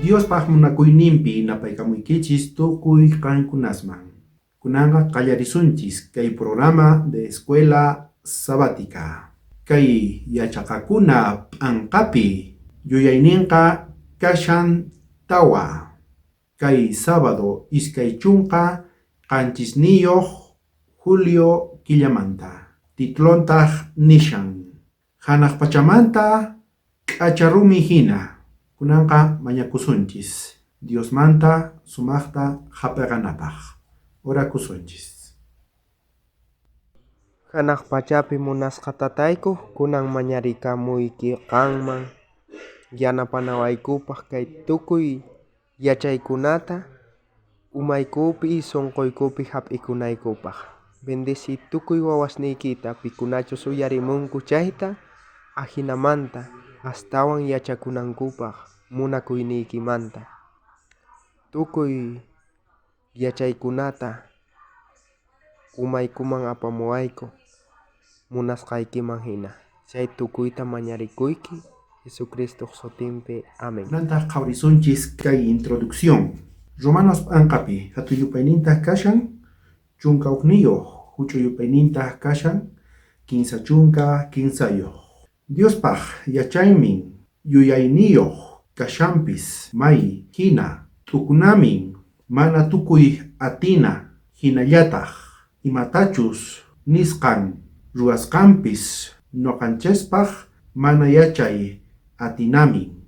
Diospaj munakuyninpi napaykamuykichis tukuy qankunasman. Kunanqa qallarisunchis kay programa de Escuela Sabática. Kay yachaqakuna p'anqapi yuyayninqa kashan tawa. Kay sábado 27 julio killamanta. Titulontaj nishan: Janaj pachamanta k'acha rumi hina. Kunanqa mañakusunchis Diosmanta sumajta jap'eqanapaj. Orakusunchis. Janaj pachapi munasqa Tatayku, kunan mañarikamuyki qanman yanapanawaykupaj kay tukuy yachaykunata umaykupi sonqoykupi jap'ikunaykupaj. Bendeciy tukuy wawasniykita, pikunachus uyarimunku chayta, ajinamanta astawan yachakunankupaj munakuyniykimanta. Tukuy yachaykunata umaykuman apamuwayku munasqaykiman jina. Chay tukuyta mañarikuyki Jesucristoj sutinpi. Amén. Kunantaj qhawarisunchis kay introducción. Romanos p'anqapi jatun yupaynintaj kashan 11, juch'uy yupaynintaj kashan 33. Diospaj yachaynin yuyayniyoj kashanpis may jina t'ukunamin, mana tukuy atina, jinallataj imatachus nisqan ruwasqanpis noqanchejpaj mana yachay atinamin.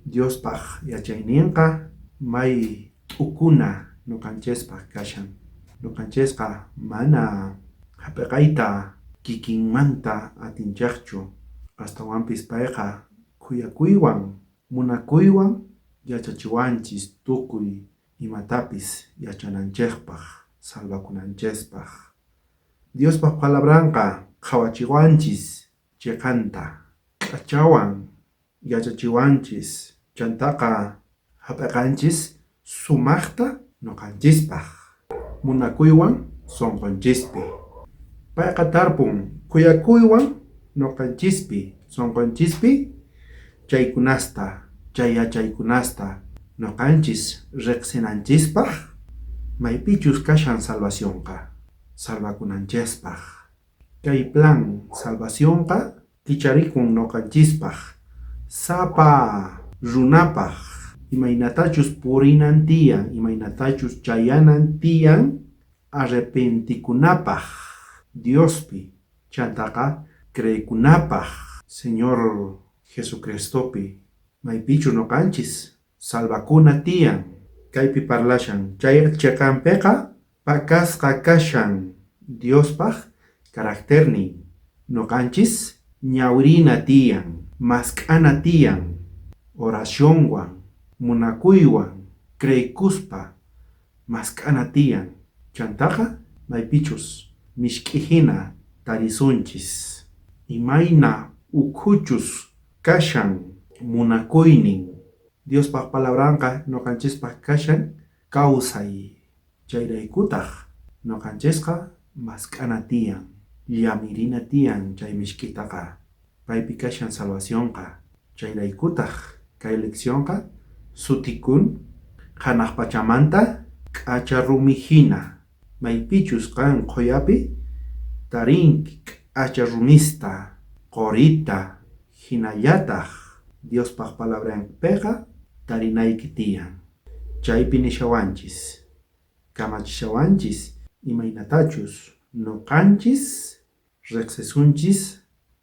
Diospaj yachayninqa may t'ukuna noqanchejpaj kashan. Noqanchejqa mana jap'eqayta kikinmanta atinchejchu, astawanpis payqa khuyakuywan munakuywan yachachiwanchis tukuy imatapis yachananchejpaj, salvakunanchejpaj. Diospaj palabranqa qhawachiwanchis cheqanta, k'achawan yachachiwanchis, chantaqa jap'eqanchis sumajta noqanchispaj, munakuywan sonqonchispi. Payqa tarpun khuyakuywan noqanchispi, sonqonchispi chaykunasta, chay yachaykunasta noqanchis rejsinanchispaj, maypichus kashan salvacionqa, salvakunanchejpaj. Kay plan salvacionqa kicharikun noqanchispaj, sapa runapaj, imaynatachus purinan tiyan, imaynatachus chayanan tiyan arrepentikunapaj Diospi, chantaqa creekunapaj Señor Jesucristopi, maypichu noqanchis salvakuna tiyan. Kaypi parlashan chay cheqanpeqa pakasqa kashan Diospaj caracternin. Noqanchis ñawirina tiyan, mask'ana tiyan, oracionwan, munakuywan, creekuspa mask'ana tiyan. Chantaqa maypichus misk'i jina tarisunchis, imayna ukhuchus kashan munakuynin. Diospaj palabranqa noqanchispaj kashan kawsay. Chayraykutaj noqanchisqa mask'ana tiyan, llamirina tiyan chay misk'itaqa. Paypi kashan salvacionqa. Chayraykutaj kay leccionqa sutikun janaj pachamanta k'acha rumi jina, maypichus qan qhoyapi tarinki k'acha rumista, qorita, jinallataj Diospaj palabranpeqa tarinayki tiyan. Chaypi nishawanchis, kamachishawanchis imaynatachus noqanchis rejsisunchis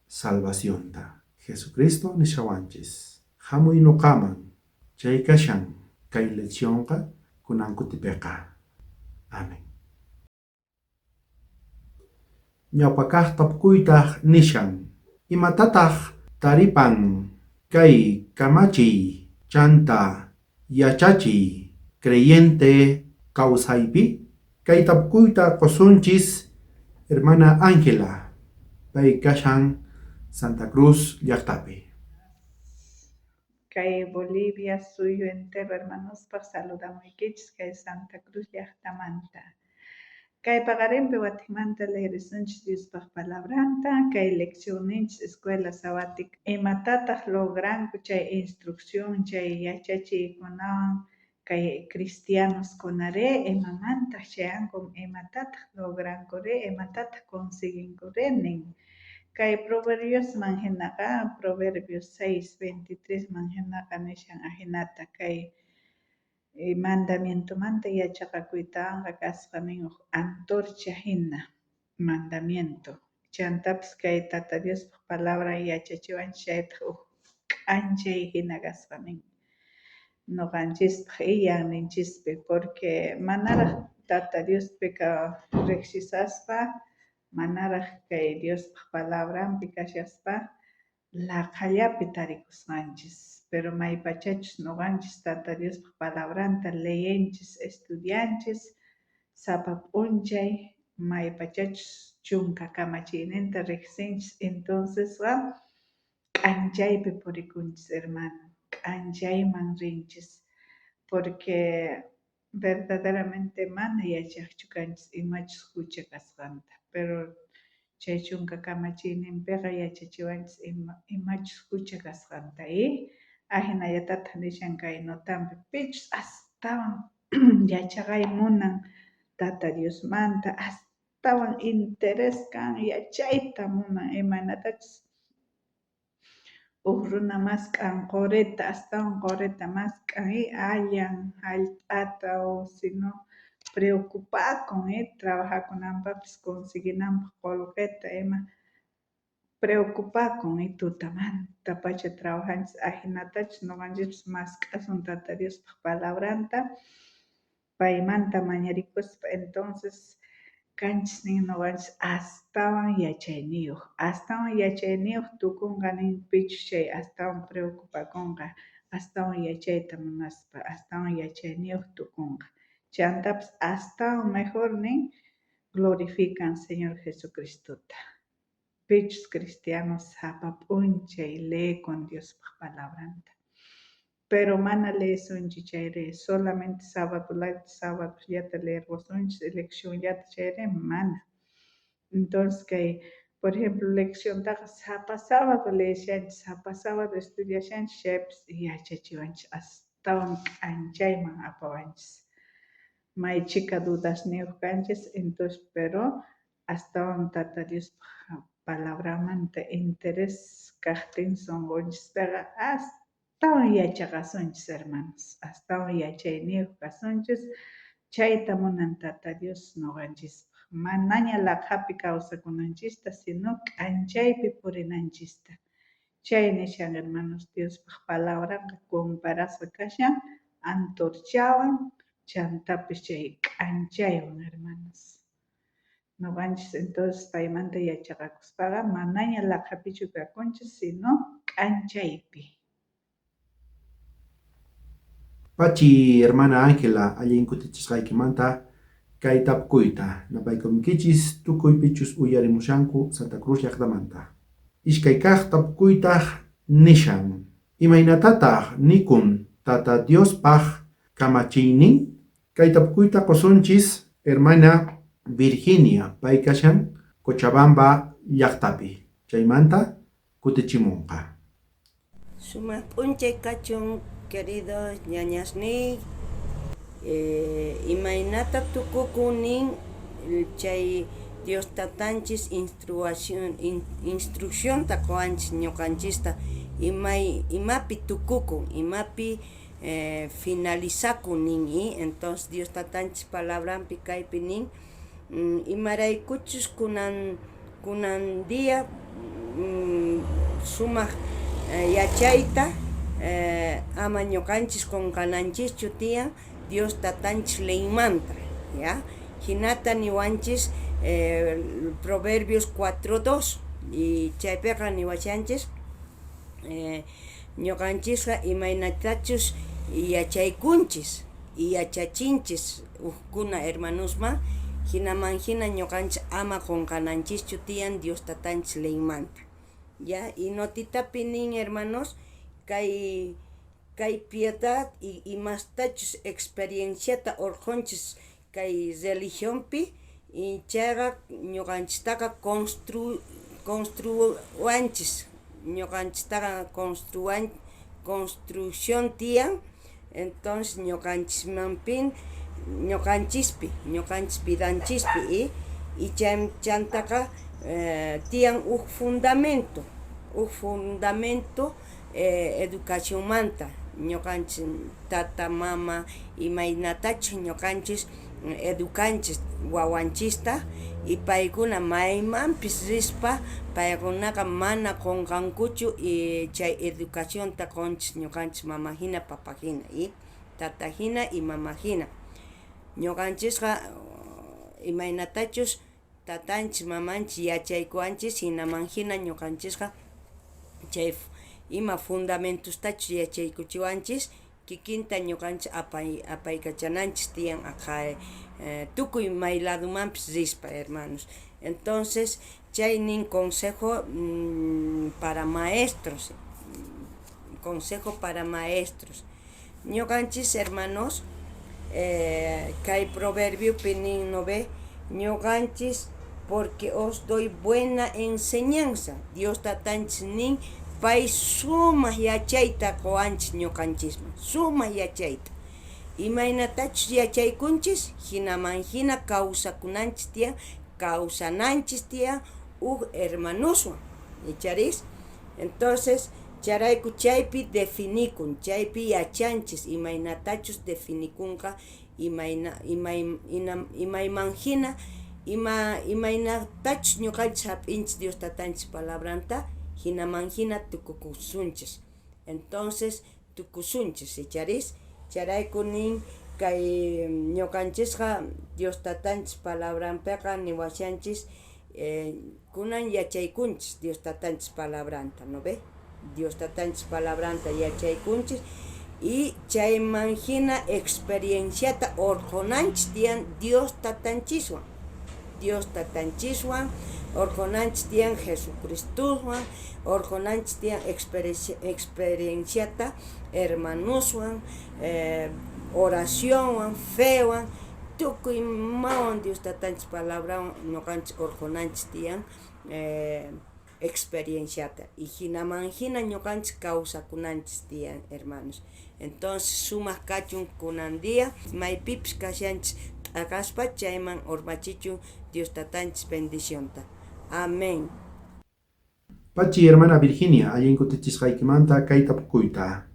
salvacionta. Jesucristo nishawanchis, jamuy noqaman, chay kashan kay leccionqa kunan kutipeqa. Amén. Ñawpakaj tapukuytaj nishan: Imatataj taripan kay kamachiy chanta yachachiy creyente kawsaypi? Kay tapukuyta qosunchis hermana Ángela, pay kashan Santa Cruz llajtapi. Kay Bolivia suyu entero hermanospaj saludamuykichis kay Santa Cruz llajtamanta. Kay paqarinpi watejmanta leerisunchis Diospaj palabranta, kay leccionninchis escuela sabática. Imatataq logranku chay instrucción, chay yachachiykunawan kay cristianoskunare, imamantaq chayanku, imatataq logrankure, imatataq conseguinkure nin. Kay Proverbiosman jinaqa, Proverbios 6:23 man jinaqa nishan ajinata kay mandamientomanta yachaqakuytawanqa kasqa nin uj antorcha jina mandamiento. Chantapis kay Tata Diospaj palabran yachachiwanchis chaytaj uj k'anchay jina kasqa nin noqanchispaj y yanninchispi, porque manaraj Tata Diospi rejsishaspa, manaraj kay Diospaj palabranpi kashaspa, laqhallapi tarikusqanchis. Pero maypachachus noqanchis Tata Diospaj palabranta leyenchis, estudianchis sapa p'unchay, maypachachus chunka kamachiyninta rejsinchis, entoncesqa k'anchaypi purikunchis, hermano, k'anchayman rinchis, porque verdaderamente mana yachajchu kanchis imachus jucha kasqanta, pero chay chunka kamachiyninpiqa yachachiwanchis imachus jucha kasqanta. Y ajinallatataj nishan kay notampi pichus astawan yachaqay munan Tata Diosmanta, astawan interés kan yachayta munan, imaynatachus uj runa mask'an qorita, astawan qorita mask'an y allan jallp'ata o sino preocupakun trabajakunanpajpis conseguinanpaj qolqeta ima preocupakun y tutamantapacha trabajanchis, ajinatachus noqanchispis mask'asun Tata Diospaj palabranta, paymanta mañarikuspa, entonces kanchis nin noqanchis astawan yachayniyoj, astawan yachayniyoj tukunqa nin pichus chay astawan preocupakunqa, astawan yachayta munaspa, astawan yachayniyoj tukunqa. Chantapis astawan mejor nin glorifican Señor Jesucristota. Pichus cristianos sapa p'unchay leekun Diospaj palabranta. Pero mana leesunchu chayri solamente sábadosllata leerqosunchis, leccionllata chayri mana. Entonces kay, por ejemplo, lecciontaqa sapa sábado leeshanchis, sapa sábado estudiashanchis, chaypis yachachiwanchis astawan k'anchayman apawanchis. May chhika dudasniyoj kanchis, entonces pero astawan Tata Diospaj palabramanta interés kajtin sonqonchispeqa astawan yachaqasunchis, hermanos, astawan yachayniyoj kasunchis, chayta munan Tata Dios noqanchispaj. Manaña laqhapi kawsakunanchista, sino k'anchaypi purinanchista. Chay nishan, hermanos, Diospaj palabranqa comparasqa kashan antorchawan, chantapis chay k'anchaywan, hermanos. Noqanchis entonces paymanta yachaqakuspaqa manaña laqhapichu kakunchis, sino k'anchaypi. Pachi, hermana Ángela, allin kutichisqaykimanta kay tapukuyta napaykumunkichis tukuy pichus uyarimushanku Santa Cruz llaqtamanta. Iskay kaj tapukuytaj nishan, imaynatataj nikun Tata Diospaj kamachiynin? Kay tapukuyta qosunchis hermana Virginia, pay kashan Cochabamba llaqtapi, chaymanta kutichimunqa. Sumaj p'unchay kachun, queridos ñañasniy, imaynata tukukun nin chay Dios tatanchis instruccionta qowanchis ñuqanchista, imapi tukukun, imapi finalizakun nin, entonces Dios tatanchis palabranpi kaypi nin, imaraykuchus kunan día sumaj yachayta ama ñuqanchis qunqananchischu tiyan Dios tatanchis leymanta, ya jinata niwanchis Proverbios 4:2 y chaypiqa niwashanchis ñuqanchisqa imaynatachus yachaykunchis y yachachinchis ujkuna hermanosman, jinaman jina ñuqanchis ama qunqananchischu tiyan Dios tatanchis leymanta, ya y notitapi nin, hermanos, kay piedad y imastachus experienciata urqhunchis kay religionpi. Y chayqa ñuqanchistaqa construwanchis, ñuqanchistaqa construcción tiyan, entonces ñuqanchismanpin, ñuqanchispi, ñuqanchis vidanchispi y chantaqa tiyan uj fundamento, uj fundamento educacionmanta, ñuqanchis tata mama imaynatachus ñuqanchis educanchis wawanchista y paykuna maymanpis rispa paykunaqa mana qunqankuchu y chay educacionta qunchis ñuqanchis mama jina papa jina y tata jina y mama jina. Ñuqanchisqa imaynatachus tatanchis mamanchis yachaykuwanchis jinaman jina ñuqanchisqa chay ima fundamentostachus yachaykuchiwanchis kikinta ñuqanchis apaykachananchis tiyan aqhay tukuy may ladomanpis rispa, hermanos. Entonces chay nin consejo para maestros, consejo para maestros. Ñuqanchis, hermanos, kay proverbiopi nin, ¿no ve? Ñuqanchis porque os doy buena enseñanza. Dios tatanchis nin pay sumaq yachayta quwanchis ñuqanchisman, sumaq yachayta. Imaynatachus yachaykunchis jinaman jina kawsakunanchis tiyan, kawsananchis tiyan uj hermanoswan, icharis. Entonces chayrayku chaypi definikun, chaypi yachanchis imaynatachus definikunqa imayna imay imayman jina imaynatachus ñuqanchis hap'inchis Dios tatanchis palabranta jinaman jina tukukusunchis. Entonces tukusunchis, icharis. Chayrayku nin kay ñuqanchisqa Dios tatanchis palabranpiqa niwashanchis kunan yachaykunchis Dios tatanchis palabranta, ¿no ve? Dios tatanchis palabranta yachaykunchis y chayman jina experienciata urqunanchis tiyan Dios tatanchiswan, Dios tatanchiswan urqunanchis tiyan Jesucristowan, urqunanchis tiyan experienciata hermanoswan, oracionwan, fewan, tukuy imawan Dios tatanchis palabrawan ñuqanchis urqunanchis tiyan experienciata y jinaman jina ñuqanchis kawsakunanchis tiyan, hermanos. Entonces sumaq kachun kunan día maypipis kashanchis t'aqaspa chayman urmachichun Dios tatanchis bendicionta. Amén. Pachi hermana Virginia, allin kutichisqaykimanta kay tapukuyta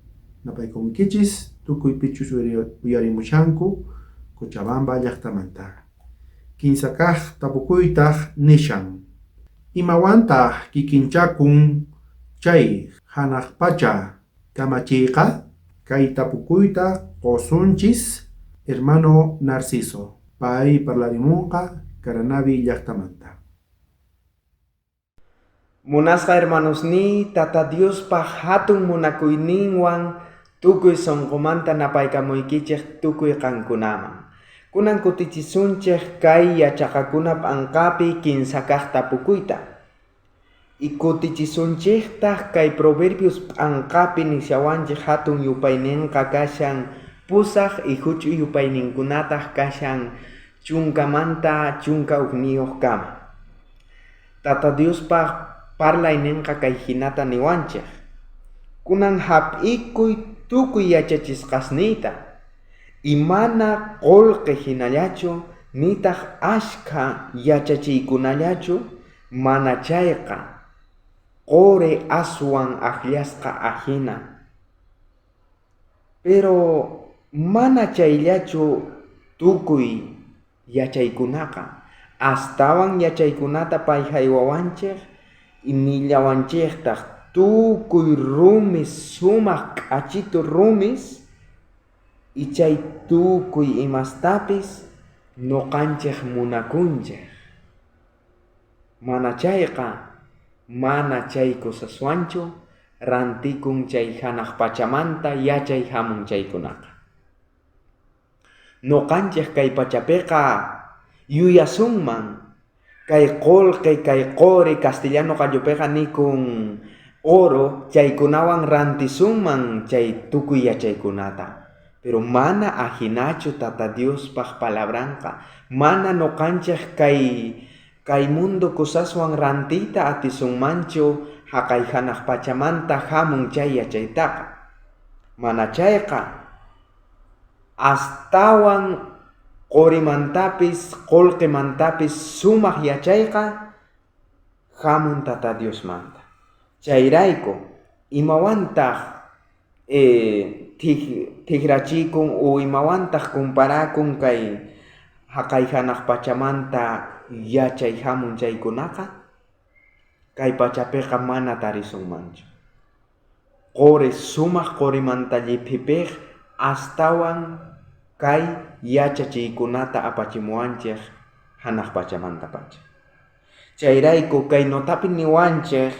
napaykunkichis tukuy pichus uyarimushanku Cochabamba llaqtamanta. Kinsa kaq tapukuytaq nishan: Imawantaq kikinchakun chay hanaq pacha kamachiyqa? Kay tapukuyta qusunchis hermano Narciso, pay parlarimunqa Caranavi llaqtamanta. Munasqa hermanosniy, Tata Diospaj hatun munakuyninwan tukuy sunqumanta napaykamuykichej tukuy qankunaman. Kunan kutichisunchej kay yachaqakuna p'anqapi kinsa kaq tapukuyta. Y kutichisunchejtaj kay Proverbios p'anqapi nishawanchej hatun yupayninqa kashan pusaj y huch'uy yupayninkunataj kashan chunkamanta chunka ujniyuq kama. Tata Diospaj parlayninqa kay hinata niwanchej. Kunan hap'ikuy tukuy yachachisqasniyta y mana qullqi hinallachu nitaq ashkha yachachiykunallachu mana chayqa quri aswan akllasqa ajina. Pero mana chayllachu tukuy yachaykunaqa, astawan yachaykunata pay haywawanchej y nillawanchejtaj tukuy rumis sumaq k'achitu rumis y chay tukuy imastapis ñuqanchej munakunchej. Mana chayqa mana chay cosaswanchu rantikun chay hanaq pachamanta yachay hamun chaykunaqa. Ñuqanchej kay pachapiqa yuyasunman kay qullqi kay quri castellano qallupiqa nikun oro chaykunawan rantisunman chay tukuy yachaykunata. Pero mana ajinachu Tata Diospaj palabranqa. Mana noqanchej kay mundo cosaswan rantiyta atisunmanchu jaqay janaj pachamanta jamun chay yachaytaqa. Mana chayqa astawan qorimantapis qolqemantapis sumaj yachayqa jamun Tata Diosmanta. Chayrayku imawantaj tijrachikun o imawantaj comparakun kay jaqay janaj pachamanta yachay jamun chaykunaqa, kay pachapiqa mana tarisunmanchu. Qori sumaj qorimanta lliphipej astawan kay yachachiykunata apachimuwanchej janaj pachamantapacha. Chayrayku kay notapi niwanchej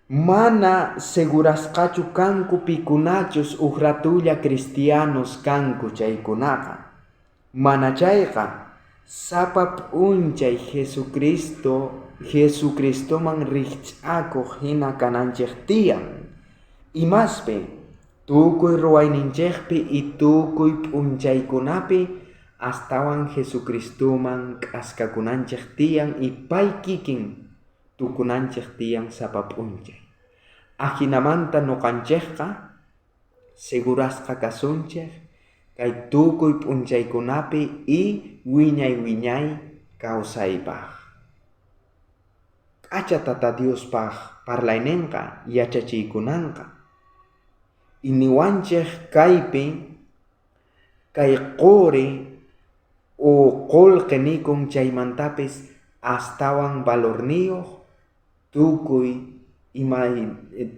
mana segurasqachu kanku pikunachus uj ratulla cristianos kanku chaykunaqa. Mana chayqa sapa p'unchay Jesucristoman rijch'akoj hina kananchej tiyan. Imaspi tukuy ruwayninchejpi y tukuy p'unchaykunapi astawan Jesucristoman k'askakunanchej tiyan y pay kikin tukunanchej tiyan sapa p'unchay. Ajinamanta noqanchejqa segurasqa kasunchej kay tukuy p'unchaykunapi y wiñay wiñay kawsaypaj. K'acha Tata Diospaj parlaynenqa yachachiykunanqa. Y niwanchej kaypi kay qori o qolqe nikun chaymantapis astawan valorniyoj tukuy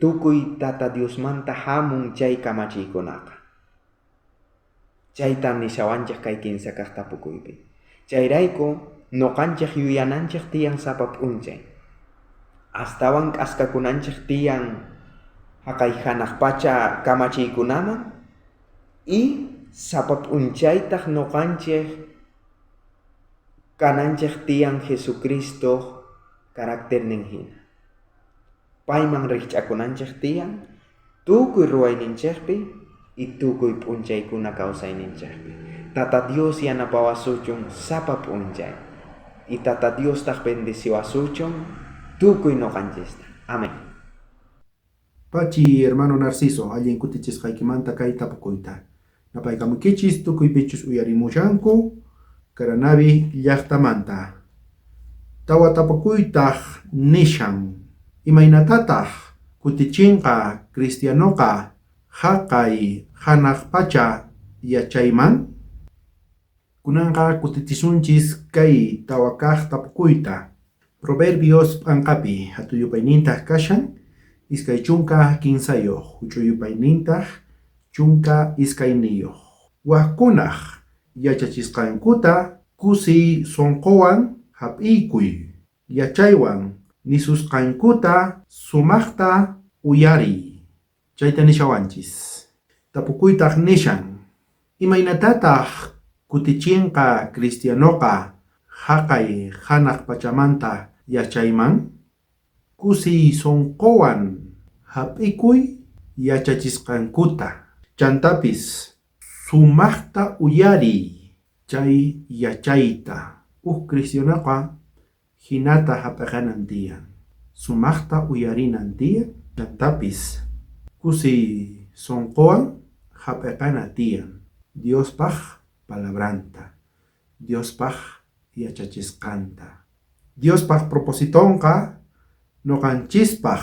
tukuy Tata Diosmanta jamun chay kamachiykunaqa. Chayta nishawanchej kay kinsa kaj tapukuypi. Chayrayku noqanchej yuyananchej tiyan sapa p'unchay. Astawan k'askakunanchej tiyan jaqay janaj pacha kamachiykunaman y sapa p'unchaytaj noqanchej kananchej tiyan Jesucristo carácternin hina. Payman rijch'akunanchej tiyan tukuy ruwayninchejpi y tukuy p'unchaykuna kawsayninchejpi. Tata Dios yanapawasuchun sapa p'unchay y Tata Diostaq bendeciwasuchun tukuy noqanchista. Amén. Pachi, hermano Narciso, allin kutichisqaykimanta kay tapukuyta. Napaykamukichis tukuy pichus uyarimushanku Caranavi llaqtamanta. Tawa tapukuytaj nishan. Imaynatataq kutichinqa cristianoqa jaqay janaj pacha yachayman? Kunanqa kutichisunchis kay tawa kaj tapukuyta. Proverbios p'anqapi hatuyupaynintaq kashan 23, huch'uyupaynintaq 12. Wajkunaj yachachisqankuta kusiy sonqowan hap'iykuy, yachaywan nisusqankuta sumaqta uyariy. Chayta nishawanchis. Tapukuytaq nishan. Imaynatataq kutichinqa cristianoqa jaqay janaj pachamanta yachayman? Kusiy sonqowan hap'ikuy yachachisqankuta. Chantapis sumaqta uyariy chay yachayta. Uj cristianoqa hinata hap'aqanan tiyan. Sumaqta uyarinan tiyan. Chantapis kusiy sonqowan hap'aqana tiyan. Diospaj palabranta. Diospaj yachachisqanta. Diospaj propositonqa noqanchispaj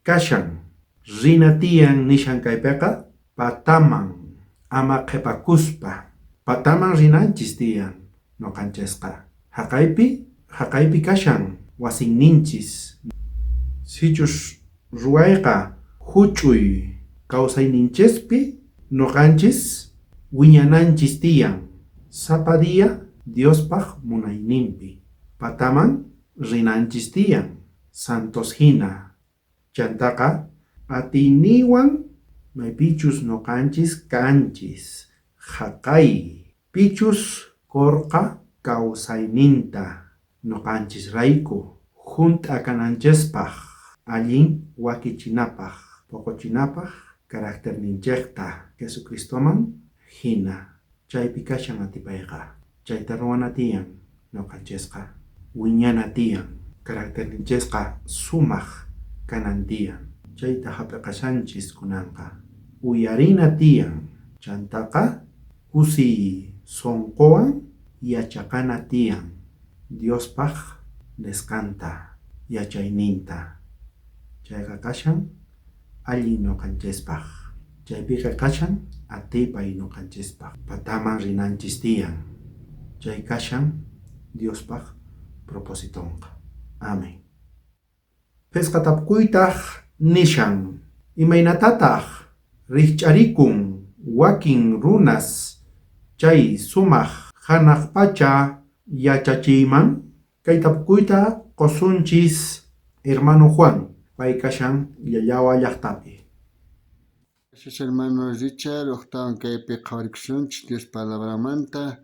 kashan. Rina tiyan nishan kaypiqa pataman ama qhipakuspa. Pataman rinanchis tiyan noqanchisqa. Jaqaypi kashan wasinninchis. Sichus ruwayqa huch'uy kawsayninchispi noqanchis wiñananchis tiyan. Sapa día Diospaj munayninpi. Pataman rinanchis tiyan. Santos hina. Chantaqa atiyniwan maypichus noqanchis kanchis. Jaqay pichus qorqa kawsayninta noqanchis rayku junt'a kananchispaj allin wakichinapaj poqochinapaj caracterninchejta Jesucristoman jina. Chaypi kashan atipayqa. Chayta ruwana tiyan noqanchisqa. Wiñana tiyan. Caracterninchisqa sumaj kanan tiyan. Chayta jap'iqashanchis kunanqa. Uyarina tiyan. Chantaqa kusiy sonqowan yachaqana tiyan Diospaj nisqanta, yachayninta. Chayqa kashan allin noqanchispaj. Chaypiqa kashan atipay noqanchispaj. Pataman rinanchis tiyan. Chay kashan Diospaj propositonqa. Amén. Phisqa tapukuytaj nishan, Imaynatataj rijch'arikun wakin runas chay sumaj janaj pacha yachachiyman? Kay tapukuyta qosunchis hermano Juan, pay kashan Llallawa llajtapi. Gracias hermano Richard, ujtawan kaypi qhawarikusunchis Dios palabramanta,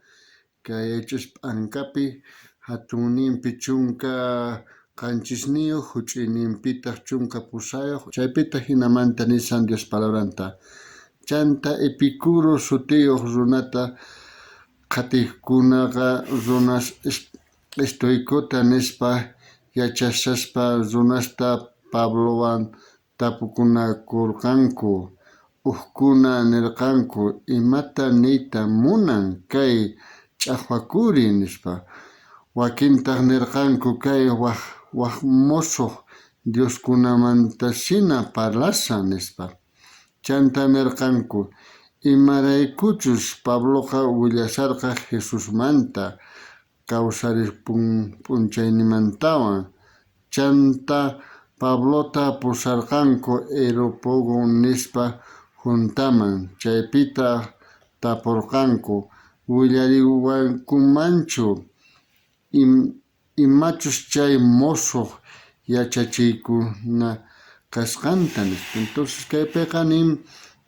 kay Hechos p'ankapi jatunninpi 17, juch'uyninpitaj 18, chaypitaj jinamanta nishan Dios palabranta. Chanta Epicuro sutiyoj runata qhatejkunaqa runas estoicota nispa yachashaspa runasta Pablowan Tapukunakorqanku, ujkuna nerqanku: Imata niyta munan kay ch'ajwakuri? nispa. Wakintaj nerqanku: Kay waj mosoj dioskunamantasina parlashan, nispa. Chantá nerqanku: Imaraykuchus Pabloqa willasharqa Jesusmanta, kawsaripun p'unchayninmantawan. Chantá Pablota pusarqanku Areópago nispa juntaman, chaypitaj taporqanku: Willariwankumanchu imachus chay mosoj yachachiykuna kasqanta? nispa. Entonces kaypeqa nin,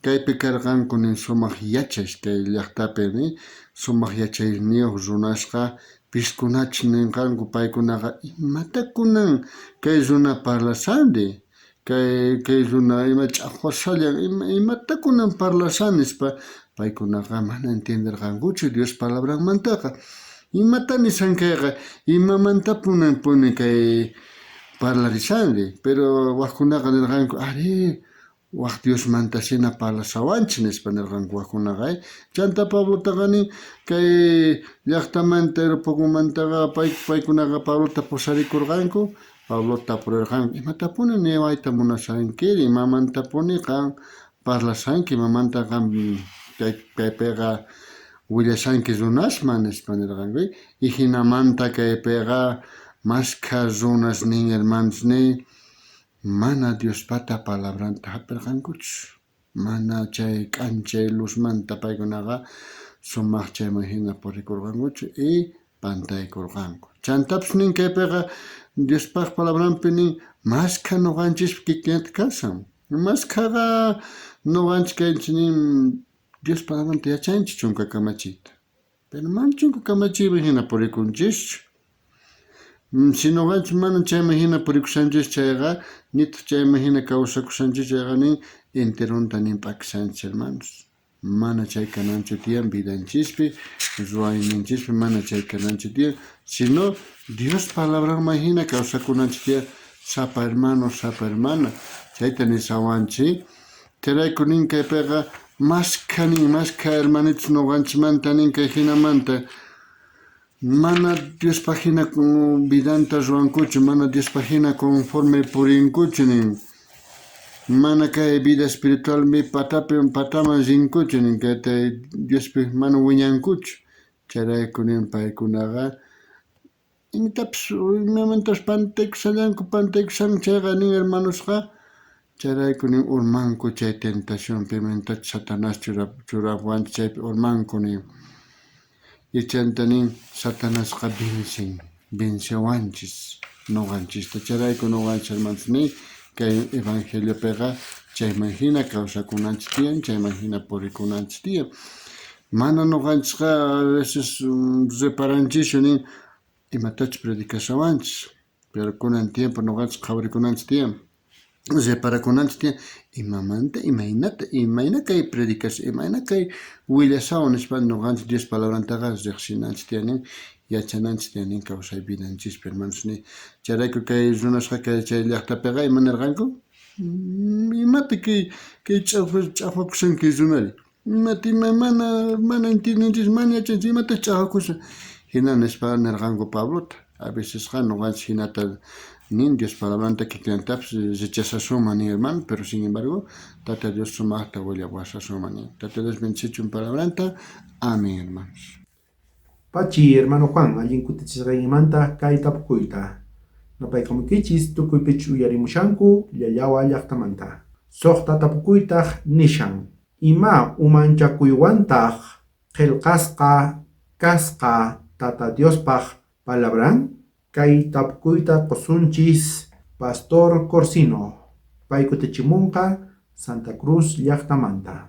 kaypi karqanku nin sumaj yachay kay llajtapi nin sumaj yachayniyoj runasqa piskunachus nenqanku paykunaqa imata kunan kay runa parlashanri kay kay runa ima ch'ajwashallan ima imata kunan parlashan nispa paykunaqa mana entienderqankuchu Dios palabranmantaqa imata nishan kayqa imamanta puni kay parlarishanri pero wajkunaqa nerqanku arí Waj Diosmantasina parlashawanchej, nispa nerqanku wajkunaqa. Chantá Pablotaqa nin, kay llajtamanta Areopagomantaqa paykunaqa Pablota pusarikorqanku. Pablota tapurerqanku, Imatapuni niwayta munashankiri? Imamantapuni qan parlashanki? Imamanta qan kaypeqa willashanki runasman? nispa nerqanku. Y jinamanta kaypeqa mashkha runas nin, hermanos nin, Mana Diospata palabranta jap'erqankuchu. Mana chay k'anchay luzmanta paykunaqa sumaj chayman jina purikorqankuchu y pantaykorqanku. Chantapis nin kaypeqa Diospaj palabranpi nin, mashkha noqanchispi kikinta kashan. Mashkhaqa noqanchis kaychis nin Dios palabranta yachanchis chunka kamachiyta. Pero mana chunka kamachiyman jina purikunchischu. Si noqanchis mana chayman jina purikushanchis chayqa, nitaj chayman jina kawsakushanchis chayqa nin enteronta nin p'akishanchis hermanos. Mana chay kananchu tiyan vidanchispi, ruwayninchispi mana chay kananchu tiyan, sino Dios palabranman jina kawsakunanchis tiyan sapa hermano, sapa hermana. Chayta nishawanchis. Chayrayku nin kaypeqa mashkha nin, mashkha hermanitos noqanchikmanta nin kay jinamanta mana Diospaj jina vidanta ruwankuchu, mana Diospaj jina conforme purinkuchu nin. Mana kay vida espiritualmi patapi pataman rinkuchu nin, kay Diospi mana wiñankuchu. Chayrayku nin paykunaqa Imatapis imamantapis pantaykushallanku pantaykushanku chayqa nin hermanosqa chayrayku nin urmanku chay tentacionpi imaynatachus Satanás churawanchej chaypi urmanku nin. Y chanta nin Satanasqa vencen, vencewanchis noqanchista. Chayrayku noqanchis hermanos nin kay evangeliopeqa chayman jina kawsakunanchis tiyan, chayman jina purikunanchis tiyan. Mana noqanchisqa a veces reparanchischu nin imatachus predicashawanchis, pero kunan tiempo noqanchis qhawarikunanchis tiyan. Reparakunanchis tiyan imamanta, imaynata, imayna kay predicashan, imayna kay willashawan nispa noqanchis Dios palabrantaqa riqsinanchis tiyan nin, yachananchis tiyan nin kawsay vidanchispi, hermanos ni. Chayrayku kay runasqa kay chay llaqtapiqa ima nirqanku? Imata kay kay ch'aqwakushan kay runari? Imata ima mana mana entiendenchis, mana yachanchis imata ch'aqwakushan? Hina nispa nirqanku Pablota. A vecesqa noqanchis hinata nin Dios palabranta kikillantapis rechazasunman nin hermano, pero sin embargo Tata Dios sumaqta willawashasunman nin. Tata Dios bendecichun palabranta. Amén, hermanos. Pachi, hermano Juan, allin kutichisqaykimanta kay tapukuyta. Napaykamuykichis tukuy pichus uyarimushanku Llallawa llaqtamanta. Suqta tapukuytaq nishan, Ima umanchakuywantaj qhelqasqa kasqa Tata Diospaj palabran? Kay tapukuyta qosunchis Pastor Corsino, pay kutichimunqa Santa Cruz llaqtamanta.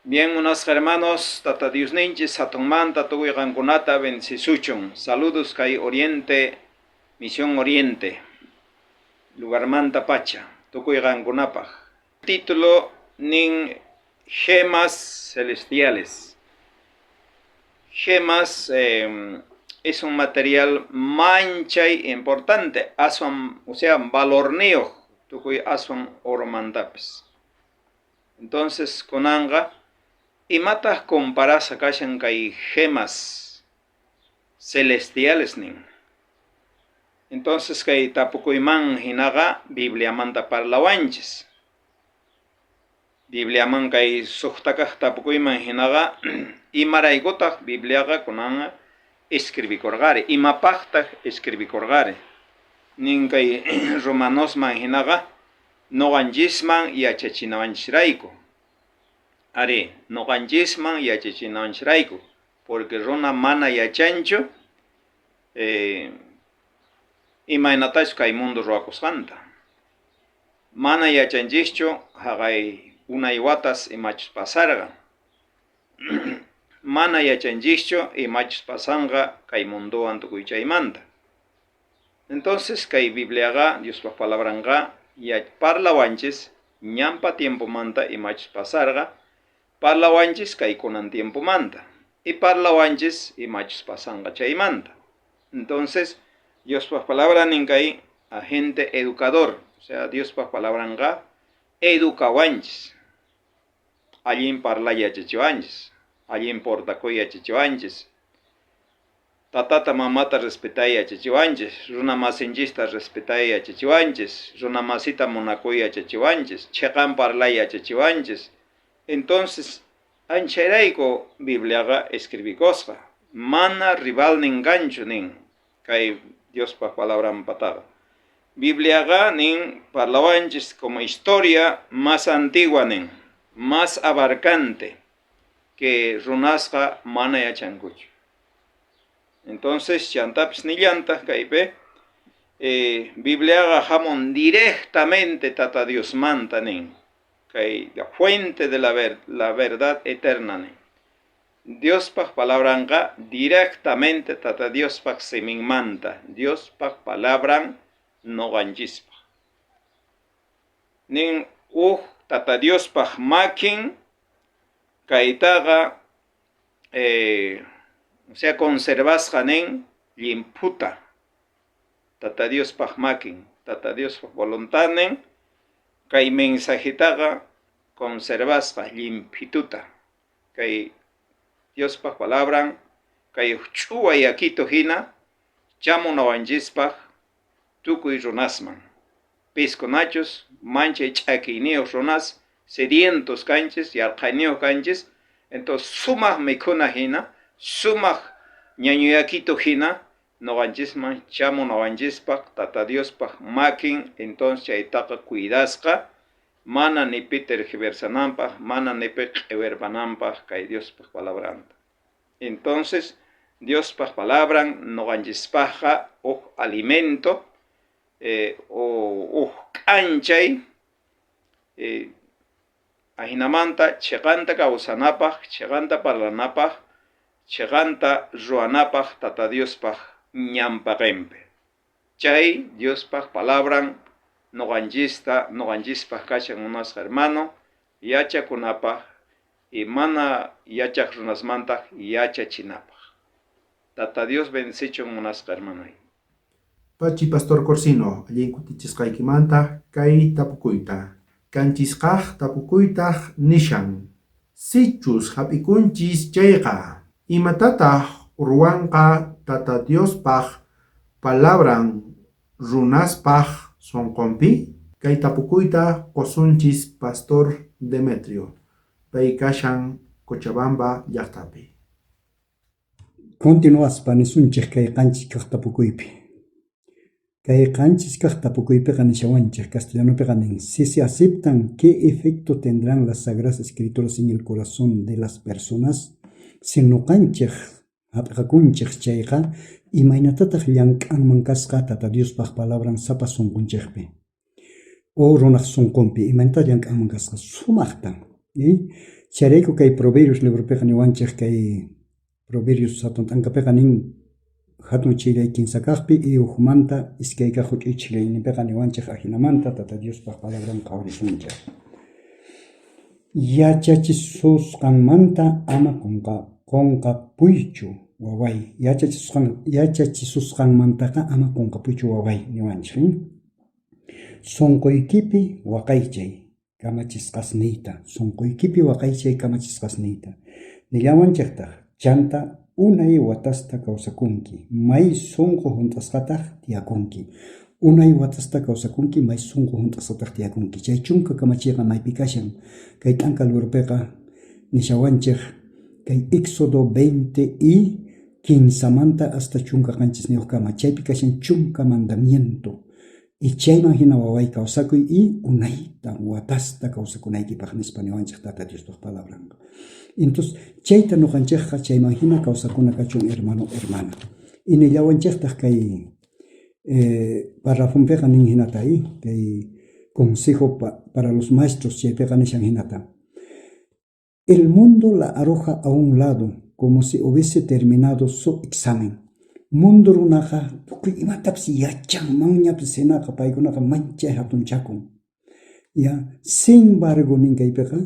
Bien, munasqa hermanos, Tata Diosninchis hatunmanta tukuy qankunata bendecisuchun. Saludos kay Oriente, Misión Oriente, lugarmanta pacha, tukuy qankunapaj. Título nin Gemas Celestiales. Gemas es un material manchay importante, aswan, o sea, valorniyoj, tukuy aswan oromantapis. Entonces, kunanqa, imataj comparasqa kashan kay gemas celestiales nin? Entonces, kay tapukuyman hinaqa Bibliamanta parlawanchis. Bibliaman kay suqtakaq tapukuyman hinaqa imaraykutaq Bibliaqa kunanqa escribikurqari, imapaqtaq escribikurqari? Nin kay Romanosman hinaqa noqanchisman yachachinawanchisrayku. Ari, noqanchisman yachachinawanchisrayku, porque runa mana yachanchu imaynatachus kay mundo ruwakusqanta. Mana yachanchischu haqay unay watas imachus pasarqa. Mana yachanchischu imachus pasanqa kay mundowan tukuy chaymanta. Entonces kay Bibliaqa, Diospaj palabranqa parlawanchis ñampa tiempomanta imachus pasarqa, parlawanchis kay kunan tiempomanta y parlawanchis imachus pasanqa chaymanta. Entonces Diospaj palabra nin kay agente educador, o sea, Diospaj palabranqa educawanchis, allin parlay yachachiwanchis, allin portakuy yachachiwanchis, tatata mamata respetay yachachiwanchis, runa masinchista respetay yachachiwanchis, runa masita munakuy yachachiwanchis, cheqan parlay yachachiwanchis. Entonces, anchayrayku Bibliaqa escribikusqa, mana rivalnin kanchu nin kay Diospaj palabranpataqa. Bibliaqa nin parlawanchis como historia más antigua nin, más abarcante que runasqa mana yachankuchu. Entonces, chantapis nillantaq kaypi, Bibliaqa hamun directamente Tata Diosmanta nin, kay la fuente de la verdad eterna nin. Diospaj palabranqa directamente Tata Diospaj siminmanta, Diospaj palabran noqanchispaj. Nin uj Tata Diospaj makin kaytaqa o sea, conservasqa nin llimphuta. Tata Diospaj makin, Tata Diospaj voluntad nin kay mensajetaqa conservasqa llimphituta. Kay Diospaj palabran kay ch'uwa yakito hina chamunawanchispaj tukuy runasman. Piskunachus manchay ch'akiyniyuq runas sedientos kanchis, yarqhayniyuq kanchis, entonces sumaq mikhuna hina, sumaq ñañuyakito hina noqanchisman chamunawanchispaj Tata Diospaj makin, entonces chaytaqa cuidasqa mana ni pi tergiversananpaj, mana ni pi q'iwirpananpaj kay Diospaj palabranta. Entonces, Diospaj palabran noqanchispajqa uj alimento o uj k'anchay ajinamanta cheqanta kawsanapaj, cheqanta parlanapaj, cheqanta ruwanapaj Tata Diospaj ñanpaqinpi. Chay Diospaj palabran Noqanchista, noqanchispaj kashan munasqa hermano, yachakunapaj y mana yachaj runasmantaj yachachinapaj. Tata Dios bendicichun munasqa hermanoy. Pachi Pastor Corsino, allin kutichisqaykimanta kay tapukuyta. Kanchisqaj tapukuytaj nishan. Sichus hap'ikunchis chayqa, imatataj ruwanqa Tata Diospaj palabran runaspaj sonqonpi? Kay tapukuyta qosunchis Pastor Demetrio, pay kashan Cochabamba llaqtapi. Continuaspa nisunchej kay qanchis kaj tapukuypi. Kay qanchis kaj tapukuypiqa nishawanchej, castellanopiqa nin, si se aceptan, ¿qué efecto tendrán las Sagradas Escrituras en el corazón de las personas? Si noqanchej hap'iqakunchej chayqa, imaynatataq llank'anman kasqa Tata Diospaj palabran sapa sunqunchejpi? O runaj sunqunpi, imaynatataq llank'anman kasqa? Sumaqta. Chayrayku kay Proverbios libropiqa niwanchej kay Proverbios hatun t'ankapiqa nin hatun chillay kinsa kajpi y ujmanta iskay kaj juch'uy chillayninpiqa niwanchej ajinamanta Tata Diospaj palabran qhawarisunchej. Yachachisusqanmanta ama qonqapuychu waway. Yachachisusqanmantaqa ama qonqapuychu waway niwanchej. Sonqoykipi waqaychay kamachisqasniyta, sonqoykipi waqaychay kamachisqasniyta. Nillawanchejtaj, chanta unay watasta kawsakunki, may sonqo junt'asqataj tiyakunki. Unay watasta kawsakunki, may sonqo junt'asqataj tiyakunki. Chay chunka kamachiyqa maypi kashan? Kay t'anka libropiqa nishawanchej kay Éxodo 20 y kinsamanta hasta chunka qanchisniyojkama. Chaypi kashan chunka mandamiento. Y chayman hina waway kawsakuy y unayta watasta kawsakunaykipaj nispa niwanchej Tata Diospaj palabranqa. Entonces, chayta noqanchejqa chayman hina kawsakuna kachun hermano, hermana. Y nillawanchejtaj kay parrafonpiqa nin hinata, kay consejo para los maestros chaypiqa nishan hinata. El mundo la arroja a un lado como si hubiese terminado su examen. Mundo runaqa tukuy imatapis yachanmanñapis hinaqa paykunaqa manchay hatunchakun. Ya, sin embargo, nin kaypiqa,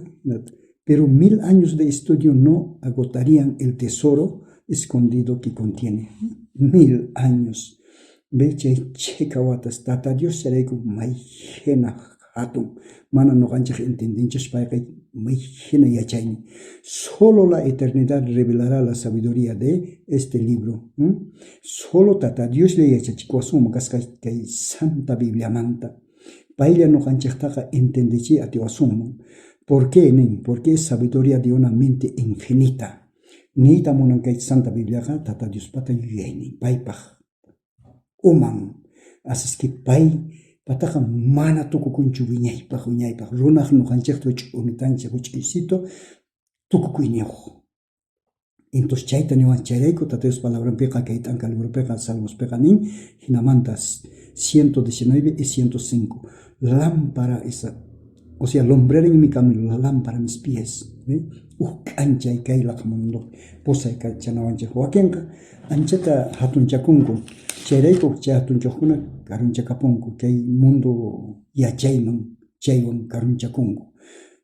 pero 1000 años de estudio no agotarían el tesoro escondido que contiene. 1000 años. Ve chay chhika watas Tata Dios chayrayku may hina hatun. Mana noqanchej entendinchis payqa may hina yachaynin. Solo la eternidad revelará la sabiduría de este libro. Solo Tata Dios le yachachikuwasunman kasqa kay Santa Bibliamanta. Paylla noqanchejtaqa entendichiy atiwasunman. ¿Por qué nin? Porque es sabiduría de una mente infinita. Niyta munan kay Santa Bibliaqa Tata Diospata yuyaynin paypaj uman. Así es que pay pataqa mana tukukunchu wiñaypaj wiñaypaj. Runaj noqanchejta huch'unitanchej huch'uysito tukukuyniyoj. Entonces chayta niwan chayrayku Tata Dios palabranpiqa kay t'anka libropiqa Salmospiqa nin hinamanta 119 y 105. Lámpara esa, o sea, lumbrera en mi camino, la lámpara a mis pies. Uj k'anchay kay laqha pusay kachanawanchej wakinqa anchata hatunchakunku. Chayrayku chay hatunchaqkuna karunchakapunku kay mundo yachayman chaywan karunchakunku.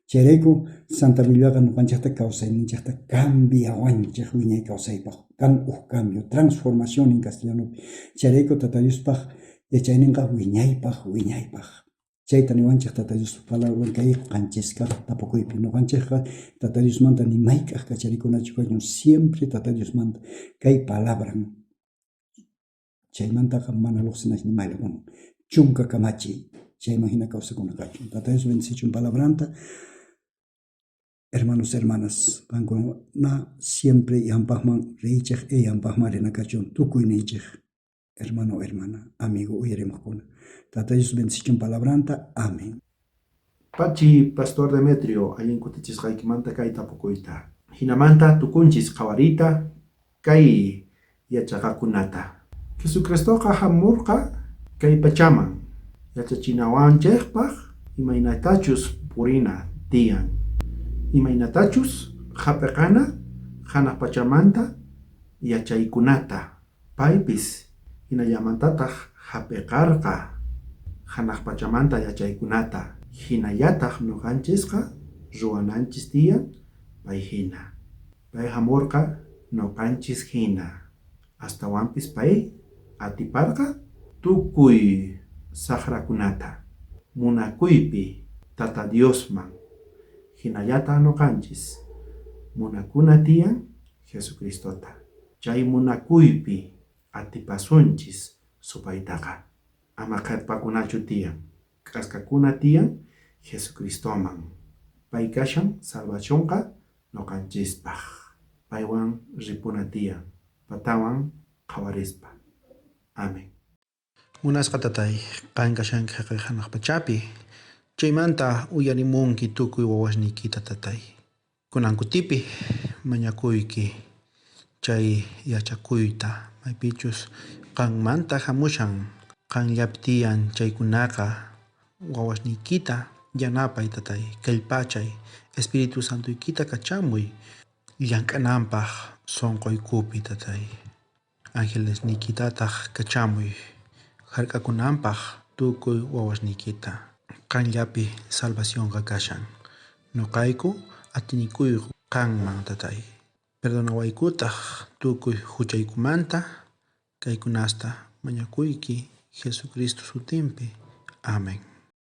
Chayrayku Santa Bibliaqa noqanchejta kawsayninchejta cambiawanchej wiñay kawsaypaj. Kan uj cambio, transformación en castellano. Chayrayku Tata Diospaj yachayninqa wiñaypaj wiñaypaj. Chayta niwanchej Tata Dios palabran kay qanchiskaj tapukuypi. Noqanchejqa Tata Diosmanta ni mayk'aj kacharikunachu kachun, siempre Tata Diosmanta kay palabran. Chaymantaqa mana lluqsinachu ni maylaman. Chunka kamachiy chayman hina kawsakuna kachun. Tata Dios bendicichun palabranta. Hermanos, hermanas, qankuna siempre yampajman riychej e yampajman rina kachun tukuy ninchej. Hermano, hermana, amigo, uyarimuqkuna. Tata Dios bendicichun palabranta. Amén. Pachi, Pastor Demetrio, allin kutichisqaykimanta kay tapukuyta. Hinamanta tukunchis qhawariyta kay yachaqakunata. Jesucristoqa hamurqa kay pachaman yachachinawanchejpaj imaynatachus purina tiyan. Imaynatachus hap'iqana hanaq pachamanta yachaykunata. Paypis hinallamantataq hap'iqarqa. Hanaq pachamanta yachaykunata. Jinallataj noqanchisqa ruwananchis tiyan pay jina. Pay jamorqa noqanchis jina. Astawanpis pay atiparqa tukuy sajrakunata munakuypi Tata Diosman. Jinallataj noqanchis munakuna tiyan Jesucristota. Chay munakuypi atipasunchis supaytaqa. Ama qhepakunachu tiyan. K'askakuna tiyan Jesucristoman. Pay kashan salvacionqa noqanchispaj. Paywan ripuna tiyan, patawan qhawarispa. Amén. Munasqa Tatay, qan kashanki jaqay janaj pachapi. Chaymanta uyarimunki tukuy wawasniykita, Tatay. Kunan kutipi mañakuyki chay yachakuyta, maypichus qanmanta jamushan, qanllapi tiyan chaykunaqa wawasniykita yanapay, Tatay, kallpachay, Espíritu Santoykita kachamuy llank'ananpaj sonqoykupi, Tatay. Angelesniykitataj kachamuy jark'akunanpaj tukuy wawasniykita. Qanllapi salvacionqa kashan. Noqayku atinikuyku qanman, Tatay. Perdonawaykutaj tukuy juchaykumanta kaykunasta mañakuyki Jesucristo sutinpi. Amén.